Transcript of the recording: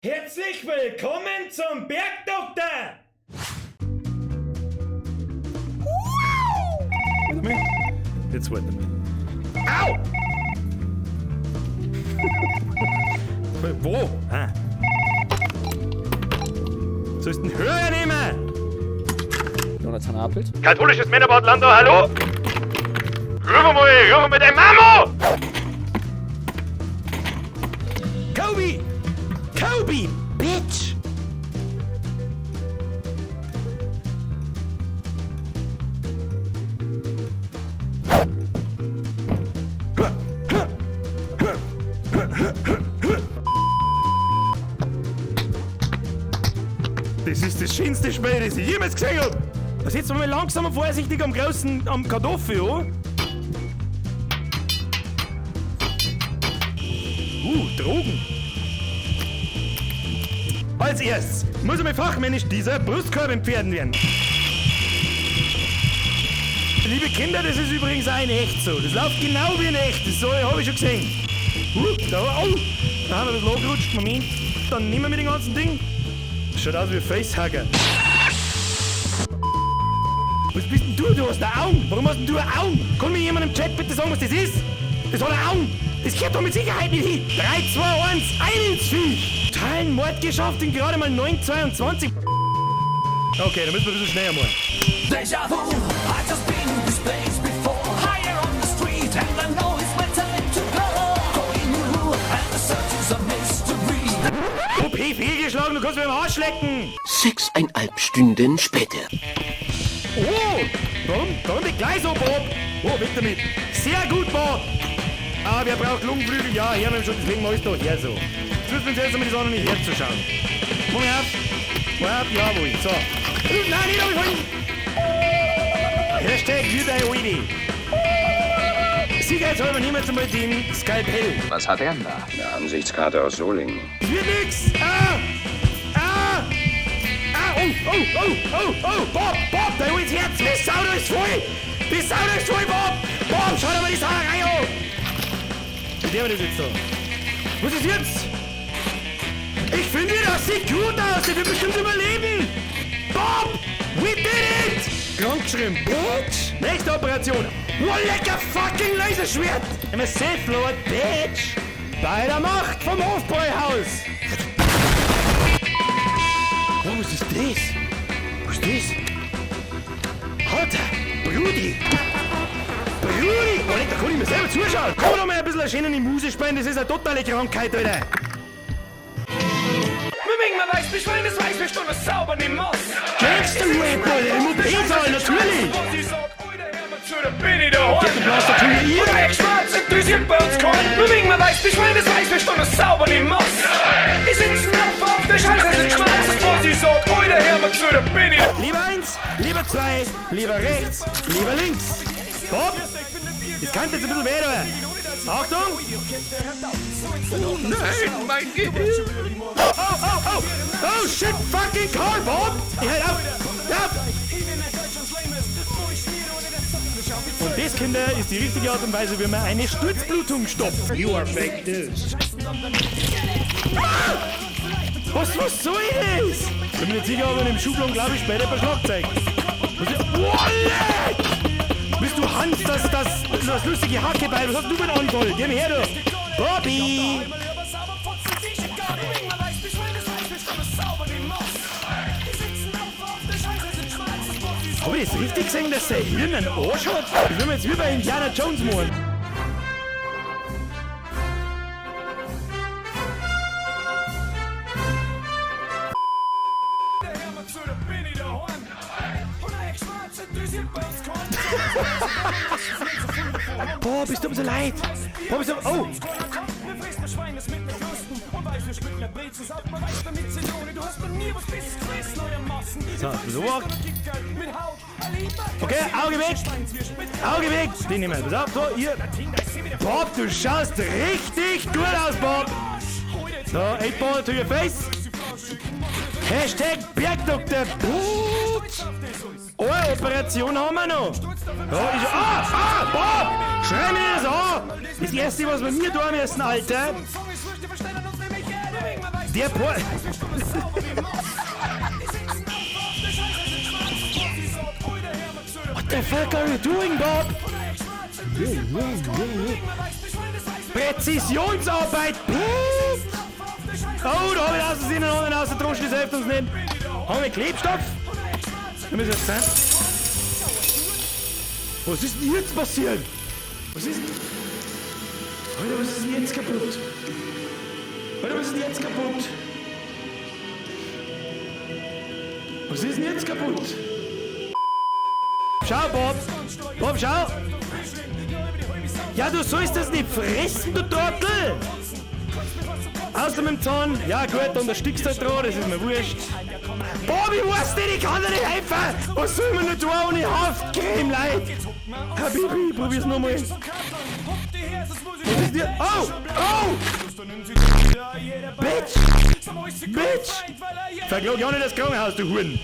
Herzlich willkommen zum Bergdoktor! Jetzt warte mal. Au! Wo? Ah. Sollst den Hörer nehmen? Jonathan Apelt. Katholisches Männerbad Landau, hallo? Ruf mal deine Mama! Kobe! Kobe, bitch! Das ist das schönste Spiel, das ich jemals gesehen habe! Da setzen wir mal langsam und vorsichtig am großen, am Kartoffel an. Drogen. Als erstes muss einmal fachmännisch dieser Brustkorb entfernt werden. Liebe Kinder, das ist übrigens auch in echt so. Das läuft genau wie in echt. Das habe ich schon gesehen. Da, oh, da haben wir ein bisschen angerutscht. Moment. Dann nehmen wir den ganzen Ding. Schaut aus wie ein Facehugger. Was bist denn du? Du hast eine Augen. Warum hast denn du eine Augen? Kann mir jemand im Chat bitte sagen, was das ist? Das hat eine Augen. Das gehört doch mit Sicherheit nicht hin. 3, 2, 1, ein ins Viech. Totalen Mord geschafft in gerade mal 9,22. Okay, da müssen wir ein bisschen schneller machen. Deja vu, I just been in this place before. Higher on the street, and I know it's my time to go. Going new, and the search is a mystery. OP fehlgeschlagen, du kannst mir im Arsch lecken. 6,5 Stunden später. Oh, warum nicht gleich so, Bob? Oh, weg damit. Sehr gut, Bob. Ah, wer braucht Lungenflügel? Ja, her mit dem Schutt, deswegen mach ich's doch her so. Jetzt müssen wir uns erst einmal die Sonne nicht herzuschauen. Komm her. Komm her, jawohl. So. Nein, nicht runterfallen. Hashtag wie dein Alte. Sicherheitshalber nehmen wir jetzt einmal den Skalpell. Was hat er denn da? Eine Ansichtskarte aus Solingen. Es wird nix! Ah! Ah! Ah! Oh, oh, oh, oh, oh! Bob, Bob, da ins Herz! Die Sau da ist voll! Die Sau da ist voll, Bob! Bob, schau dir mal die Sauerei an! Wie der wir das jetzt da? Was ist jetzt? Ich finde, das sieht gut aus! Der wird bestimmt überleben! Bob! We did it! Krankgeschrieben, bitch! Nächste Operation! Oh, lecker fucking Laserschwert! I'm a Sith Lord, bitch! Bei der Macht vom Hofbräuhaus! Oh, was ist das? Was ist das? Alter! Brudi! Brudi! Oh, leck, da kann ich mir selber zuschauen! Komm doch mal ein bisschen eine schöne Muse spielen, das ist eine totale Krankheit, Alter! Gangster-Rap, Alter! Im OP-Saal, natürlich! Geht der Blaster zu ihr? Lieber eins, lieber zwei, lieber rechts, lieber links. Bob, das kann jetzt ein bisschen weh tun. Achtung! Oh nein, mein Gehirn! Oh, oh, oh, oh! Oh shit, fucking car, Bob! Ich halt auf! Ja! Und das, Kinder, ist die richtige Art und Weise, wie man eine Sturzblutung stoppt. You are fake news. Ah! Was soll das? Ich bin mir nicht sicher, ob in dem Schuhplan, glaube ich, später per Schlagzeug. Was ist. Wallet! Bist du Hans, das lustige Hackebeil? Was hast du für einen Anfall? Geh mir her, du! Bobby! Hab ich das richtig gesehen, dass sein Hirn einen Arsch hat? Das will man jetzt wie bei Indiana Jones machen. Boah, bist du mir so leid. Boah, bist du... Oh! So, so. Okay, Auge weg! Auge weg! Den nehmen wir. Pass auf, so, hier. Bob, du schaust richtig gut aus, Bob! So, 8 Ball to your face. Hashtag Bergdoktor, bitch! Eine Operation haben wir noch. Ja, ich, ah, ah, Bob! Schrei mir das an! Das erste, was wir mir tun müssen, Alter. Der Por... What the fuck are you doing, Bob? Präzisionsarbeit, Pete! Oh, da hab ich aus Versehen einen anderen ausgedroschen, das hilft uns nicht. Haben wir Klebstoff? Wir müssen jetzt sein. Was ist denn jetzt passiert? Was ist denn... Alter, was ist denn jetzt kaputt? Alter, was ist denn jetzt kaputt? Was ist denn jetzt kaputt? Schau, Bob! Bob, schau! Ja, du sollst das nicht fressen, du Trottel! Außer mit dem Zahn. Ja gut, dann erstickst du halt dran, das ist mir wurscht. Bob, ich weiß nicht, ich kann dir nicht helfen! Was soll man denn tun ohne Haftcreme, Leute? Habibi, probier's nochmal. Was ist denn? Oh! Oh! Bitch! Bitch! Verklag ja nicht das Krankenhaus, du Huren!